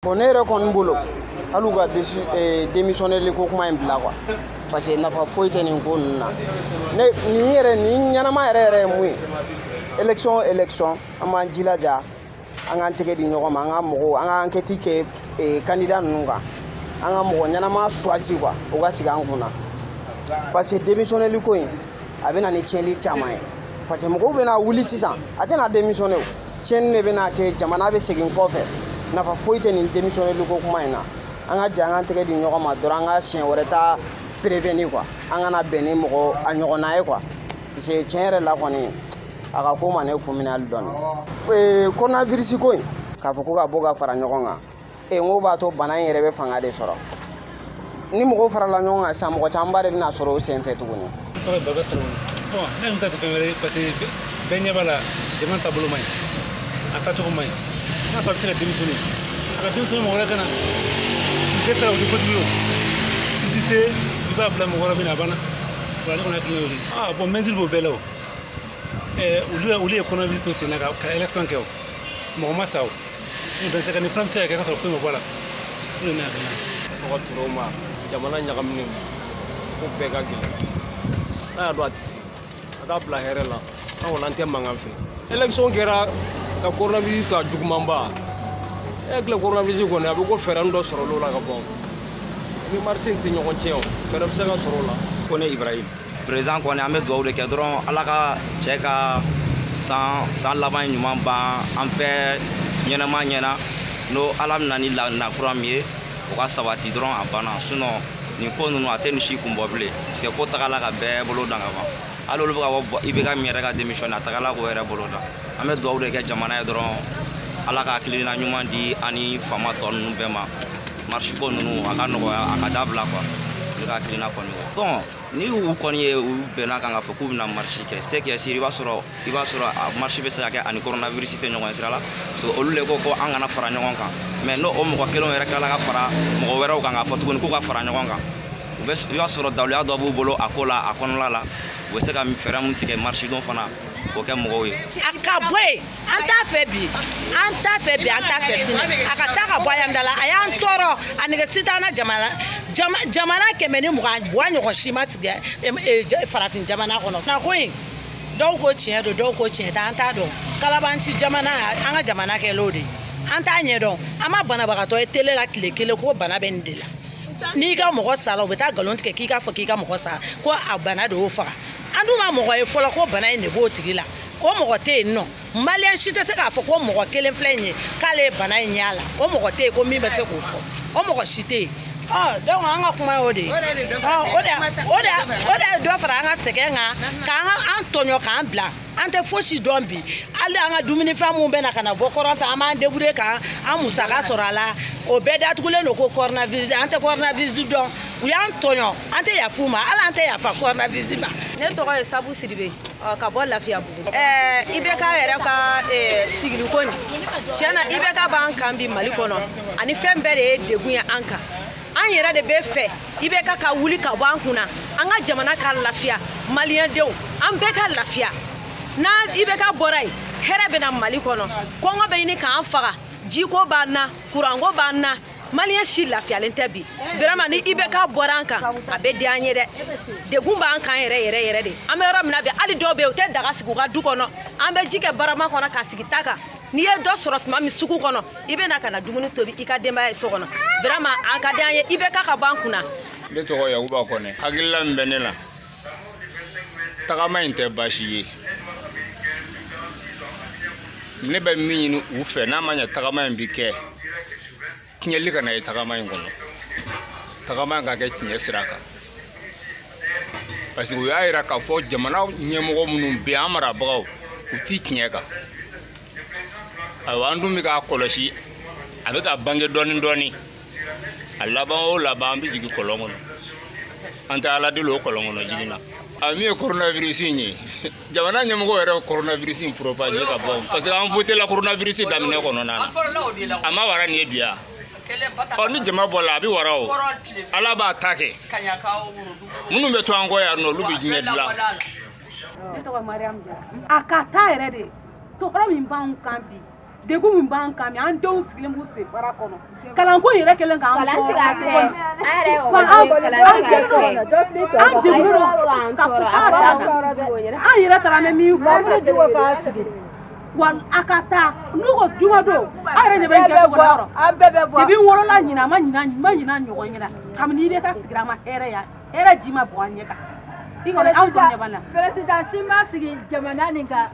Bon, ne yɛrɛ kɔni bolo, hali u ka démissionner ko kuma in bila quoi, parce que nafa foyi tɛ nin ko ninnu na. Ne nin yɛrɛ, nin ɲɛnama yɛrɛ yɛrɛ ye mun ye? Élection, élection, an b'an jilaja, an k'an tɛgɛ di ɲɔgɔn ma, an ka mɔgɔw, an ka enquête kɛ candidat ninnu kan, an ka mɔgɔ ɲɛnama choisi quoi, o ka sigi an kunna. Parce que démissionner ko in, a bɛ na ni tiɲɛni caman ye, parce que mɔgɔw bɛna wuli sisan, a tɛna démissionner o, tiɲɛni de bɛna kɛ, jamana bɛ segin kɔfɛ. Nafa foyi tɛ nin démissionner ko kuma in na. An ka jɛ, an k'an tɛgɛ di ɲɔgɔn ma dɔrɔn, an ka siɲɛ wɛrɛ ta prévenir quoi, an kana bɛn ni mɔgɔ a ɲɔgɔnna ye quoi, parce que tiɲɛ yɛrɛ la kɔni, a ka ko ma ne kun minɛ hali dɔɔni. Coronavirus ko in, k'a fɔ ko ka bɔ ka fara ɲɔgɔn kan, n ko b'a to bana in yɛrɛ bɛ fanga de sɔrɔ. Ni mɔgɔw farala ɲɔgɔn kan sisan, mɔgɔ camanba de bɛna sɔrɔ o sen fɛ tuguni. Tɔgɔ ye Baba Tarawele. Bon, ne dun ta tɛ fɛn wɛrɛ ye, parce que bɛɛ ɲɛ b'a la, jamana taabolo man ɲi, a taacogo man ɲi. N'a sɔrɔ a bɛ se ka démissionner, a ka démissionner, mɔgɔ wɛrɛ ka na. N tɛ se o tɛ kojugu ye o, n tɛ se, i b'a bila mɔgɔ wɛrɛ bɛ na, a banna. Voilà, ne kɔni hakilina y'o de ye. Ah bon, mesure b'o bɛɛ la o. Olu ye coronavirus to sen na ka élection kɛ o, mɔgɔ ma sa o. N'o tɛ se ka nin fana bɛ se ka kɛ ka sɔrɔ foyi ma bɔ a la. N'o ye ne hakilina ye. Mɔgɔ tɔɔrɔ ma, jamana ɲagaminen don, ko bɛɛ ka gɛlɛn. N'a y'a dɔn a tɛ se, a k'a bila hɛrɛ la. An kɔni, an tɛ mankan fɛ. Élection kɛra ka coronavirus ta jugumanba. E hakili, coronavirus kɔni, a bɛ ko fɛɛrɛ dɔ sɔrɔ l'o la ka ban. Ni marché in tɛ ɲɔgɔn tiɲɛ o, fɛɛrɛ bɛ se ka sɔrɔ o la. Ko ne Ibrahim président kɔni, an bɛ dugawu de kɛ dɔrɔn, Ala ka cɛ ka san san laban ɲuman ban an bɛɛ ɲɛnama ɲɛna. N'o Ala bɛna ni nakura min ye, o ka sabati dɔrɔn, a banna. Sinon nin ko ninnu, a tɛ nin si kun bɔ bilen, parce que ko tagala ka bɛɛ bolo dan ka ban. Hali olu bɛ ka bɔ IBK min yɛrɛ ka démissionner, a tagala k'o yɛrɛ bolo dan. An bɛ dugawu de kɛ jamana ye dɔrɔn, Ala ka hakilina ɲuman di ani faama tɔ ninnu bɛɛ ma. Marche ko ninnu, a ka nɔgɔya, a ka dabila quoi. Ne ka hakilina kɔni, bon, ni u kɔni ye u bɛnna kan k'a fɔ k'u bɛna marche kɛ, c'est que sûr, i b'a sɔrɔ a marche bɛ se ka kɛ ani coronavirus tɛ ɲɔgɔn sira la, parce que olu de ko ko an kana fara ɲɔgɔn kan. Mais n'o o mɔgɔ kelenw yɛrɛ tilala ka fara mɔgɔ wɛrɛw kan k'a fɔ tuguni k'u ka fara ɲɔgɔn kan, u bɛ, i b'a sɔrɔ daluya dɔ b'u bolo a ko la, a kɔnɔla la, u bɛ se ka fɛɛrɛ mun tigɛ marche don fana, k'o kɛ mɔgɔw ye. A ka bɔ yen, an t'a fɛ bi, an t'a fɛ bi, an t'a fɛ sini. A ka taa ka bɔ a da la, a y'an tɔɔrɔ, a nɛgɛ si t'an na. Jamana jamana 120 buwa ɲɔgɔn si ma sigi farafin jamana kɔnɔ. Na ko in, dɔw ko tiɲɛ don, dɔw ko tiɲɛ tɛ, an t'a dɔn. Kalabanci jamana, an ka jamana kɛlen o de ye, an t'a ɲɛdɔn. An ma banabagatɔ ye tele la tile kelen ko bana bɛ nin de la. N'i ka mɔgɔ sara, u bɛ taa nkalon tigɛ k'i ka fɔ k'i ka mɔgɔ sara, ko a bana de y'o faga. An dun ma mɔgɔ ye fɔlɔ ko bana in de b'o tigi la, o mɔgɔ tɛ yen nɔ. Maliyɛn si tɛ se k'a fɔ ko mɔgɔ kelen filɛ nin ye k'ale ye bana in y'a la, o mɔgɔ tɛ yen ko min bɛ se k'o fɔ, o mɔgɔ si tɛ yen. Ɔ donc, an ka kuma y'o de ye. Ɔ o de ye dɔ fara an ka sɛgɛn kan, k'an an tɔɲɔ, k'an bila, an tɛ fosi dɔn bi. Hali an ka dumunifɛn mun bɛ na ka na bɔ kɔrɔn fɛ, an b'an débrouiller k'an an musaka sɔrɔ a la, o bɛɛ datugulen don ko coronavirus. An tɛ coronavirus dɔn, u y'an tɔɲɔ, an tɛ yafa u ma, hali an tɛ yafa coronavirus ma. Ne tɔgɔ ye Sabu Sidibe, ka bɔ Lafiyabugu. IBK yɛrɛ ka sigiliko nin, tiɲɛ na, IBK b'an kan bi Mali kɔnɔ, ani fɛn bɛɛ de ye degun ye an kan. An yɛrɛ de bɛ fɛ IBK ka wuli ka bɔ an kunna, an ka jamana ka lafiya, maliyɛndenw an bɛɛ ka lafiya. N'a IBK bɔra yen, hɛrɛ bɛ na Mali kɔnɔ. Kɔngɔ bɛ ɲini k'an faga, jiko b'an na, kuranko b'an na, maliyɛn si lafiyalen tɛ bi. Vraiment, ni IBK bɔra an kan, a bɛ diya an ye dɛ. Degun b'an kan yɛrɛ yɛrɛ yɛrɛ de. An bɛ yɔrɔ min na bi, hali dɔw bɛ yen, u tɛ daga sigi u ka du kɔnɔ, an bɛ ji kɛ barama kɔnɔ ka sigi ta kan. N'i ye dɔ sɔrɔ tuma min sugu kɔnɔ, i bɛ na ka na dumuni tobi i ka denbaya ye so kɔnɔ. Vraiment, a ka di an ye IBK ka bɔ an kunna. Ne tɔgɔ Yakuba Kɔnɛ. Hakilila min bɛ ne la, tagama in tɛ baasi ye. Ne bɛ min ɲini u fɛ, n'a ma ɲɛ tagama in bi kɛ, tiɲɛli kana ye tagama in kɔnɔ, tagama in ka kɛ tiɲɛ sira kan, parce que u y'a yira k'a fɔ jamana ɲɛmɔgɔ minnu bɛ yen, an marabagaw, u ti tiɲɛ kan. Ayiwa, an dun bɛ k'a kɔlɔsi, a bɛ ka bange dɔɔni dɔɔni. A laban o laban, an bɛ jigin kɔlɔn kɔnɔ. An tɛ Ala deli o kɔlɔn kɔnɔ jigin na. A min ye coronavirus in ye, jamana ɲɛmɔgɔ yɛrɛ ye coronavirus in propager ka bɔ, parce que an voté la coronavirus daminɛ kɔnɔna na, a ma wara nin ye bi yan. Ɔ ni jama bɔra, a bɛ wara o. Ala b'a ta kɛ, minnu bɛ to an kɔ yan nɔ, olu bɛ diɲɛ dilan. Ne tɔgɔ Mariam Jara. A ka taa yɛrɛ de, tɔɔrɔ min b'anw kan bi, Degun min b'an kan bi, an denw sigilen b'u sen fara kɔnɔ. Kalanko yɛrɛ kɛlen k'an tɔɔrɔ. An an degunnen don ka fɔ k'a dan na. An yɛrɛ taara an bɛ min fɔ wa a ka taa n'u ko juma don, aw yɛrɛ de bɛ n kɛ cogo la yɔrɔ. Depuis n wolola ɲinan, a ma ɲinan, n ma ɲinan ɲɔgɔn ɲɛna. Kabini IBK sigira, a ma hɛrɛ ya, hɛrɛ ji ma bɔn an ɲɛ kan. I kɔni, anw kɔni ɲɛ b'a la. Président si ma sigi jamana nin kan.